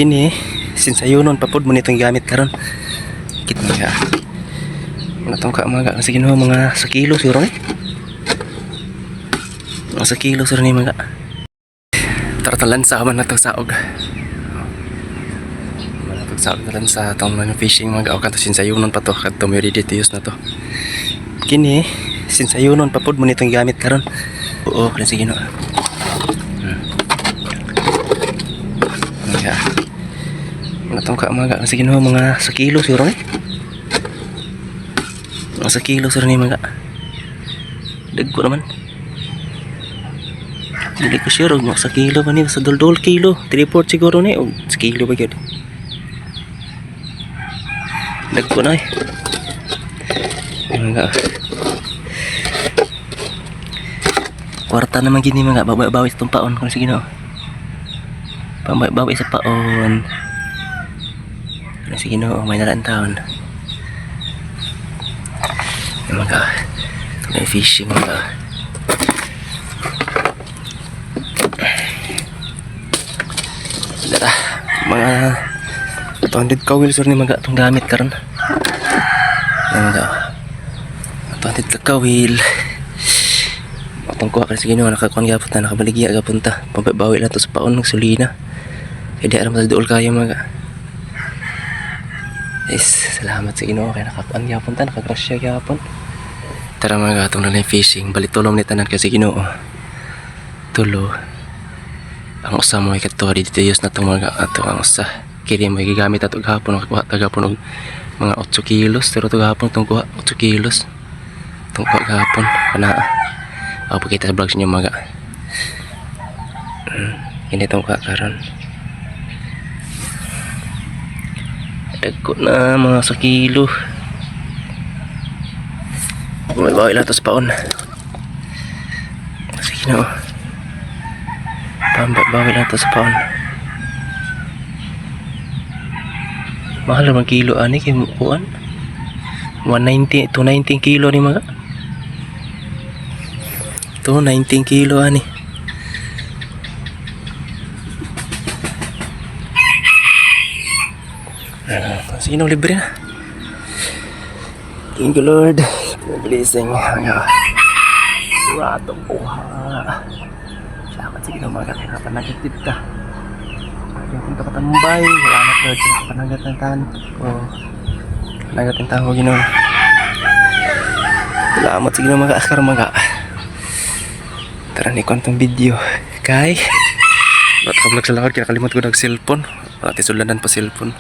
Kini since ayunon pa pod mo nitong gamit karon. Kit mga. Mga tong ka mga kasi Ginoo mga sa kilo siguro ni. Mga sa kilo siguro ni mga. Tara talan sa man na to saog. Mga to saog na sa atong mga fishing mga o kanto since ayunon pa to kadto may ready to use na to. Kini since ayunon pa pod mo nitong gamit karon. Oo, kasi Ginoo. Mga. Mga tong ka mga kasi Ginoo mga sa kilo siguro ni. Mga sa kilo siguro ni mga. Dagko naman. Dili ko sure og mga sa kilo ba ni sa duldul kilo, 3/4 siguro ni og sa kilo ba gyud. Dagko na eh. Mga kwarta naman gini mga babawi sa itong paon kung sige no. Babawi sa paon. Sige no, may nalaan taon. Yung mga may fishing mga. Dara, mga 200 kawil sur ni mga itong gamit karon. Yung mga 200 ka kawil. Atong kuha kasi Ginoo nakakuan gyapon ta nakabaligya gyapon ta. Pabawi lang to sa paon ng sulina. Kaya di aram sa duol kayo mga. Yes, salamat sa Ginoo kay nakakuan gyapon ta, nakagrasya gyapon. Tara mga atong nanay fishing, balitulom ni tanan kasi Ginoo. Tulo. Ang usa mo kadto dito use na tong mga ato ang usa. Kini mo gigamit ato gahapon nakakuha ta gahapon og mga 8 kilos pero to gahapon tong kuha 8 kilos. Tong kuha gahapon kana. Ako pakita sa vlog sa inyo mga. Kini tong kuha karon. Dagko na mga sa kilo. May bawi lang to sa paon. Sige na oh. Pambawi lang to sa paon. Mahal naman kilo ani kay kuan. 190 219 kilo ni mga. 219 kilo ani. Sige na, libre na. Thank you, Lord. For blessing. Mga Ratong kuha. Salamat sa Ginoo mga kakapanagat dito. Ayaw kong kapatambay. Salamat, Lord, sa kapanagat ng tan. Oh. Panagat ng tao, Ginoo. Salamat sa Ginoo mga akar mga. Tara ni kwantong video. Kay ba't ka vlog sa lakad? Kinakalimot ko nag-cellphone. Wala tisulanan pa cellphone.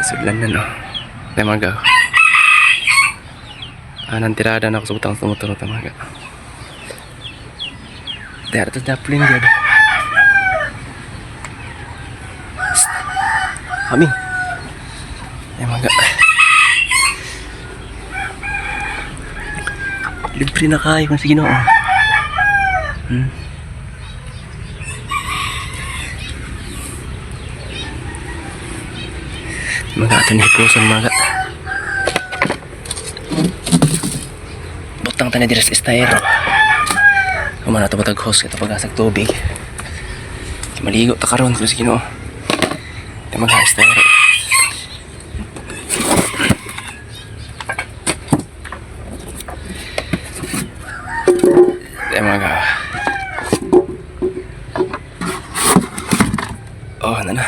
Tisulanan oh. Tamaga. Ah, nantirada na ako sa butang tumutunod tamaga. Dara to daplin gud. Kami. Ay mga. Libre na kayo kung sige no. Mga ato ni hipuson mga. Butang tani diri sa estero. Kumana to batag hose ito pagasag tubig. Kay maligo ta karon kung sige no. Ito mga estero. Ito mga. Oh, ano na.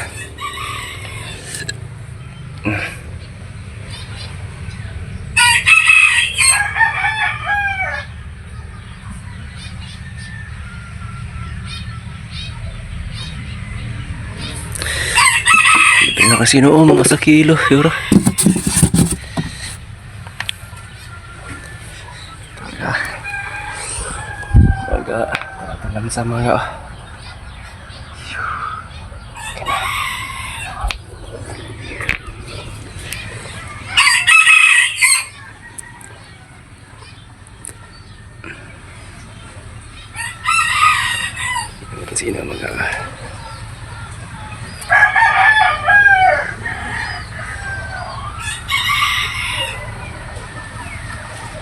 Libre na kasi noon, mga sa kilo, euro. Mga, talan sa mga. Kasi na mga.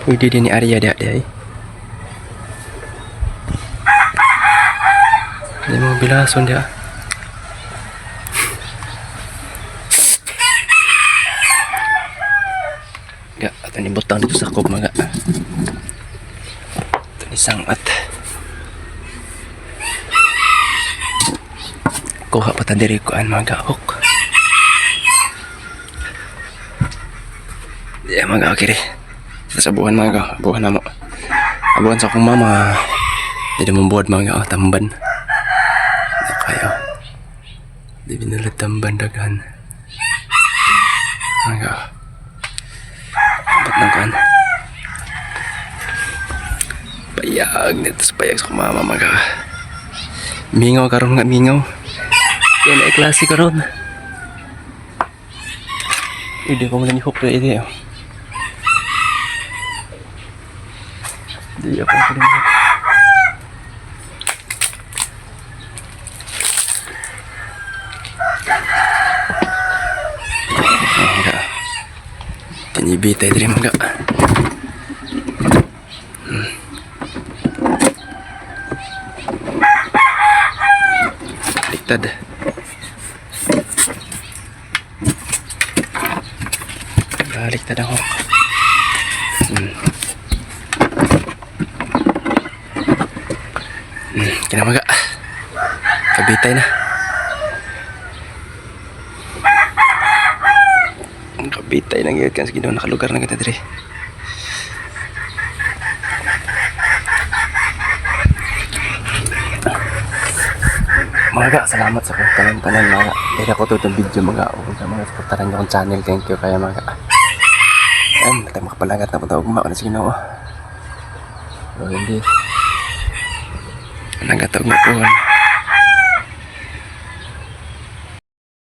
Pwede din ni area dia dia. Hindi mo Pilason dia. Ga, ato ni butang dito sa kob mga. Ito ni sangat. Kuha pa ta diri kuan mga hook. Yeah, mga okay ri. Sa buwan mga buwan na mo. Abuhan sa akong mama. Di mo buhat mga oh, tamban. Na kayo. Di binulad tamban daghan. Mga ba't nang kuan? Payag nito sa payag sa akong mama mga. Mingaw karon nga mingaw. Kaya na klase karon. Hindi ko man ni hook na ide. Oh. Di ako pa rin. Mga. Tinibitay diri mga. Baliktad. Baliktad ako. Kinamaga. Kabitay na. Ang kabitay na gyud kan sa Ginoo nakalugar na kita diri. Mga ga, salamat sa kong tanan-tanan mga. Dahil ako to itong video mga o sa mga suportaran niyo akong channel. Thank you kaya mga. Ayun, tayo makapalagat na punta ugma ko na sa Ginoo. Pero hindi. Nagataog na po.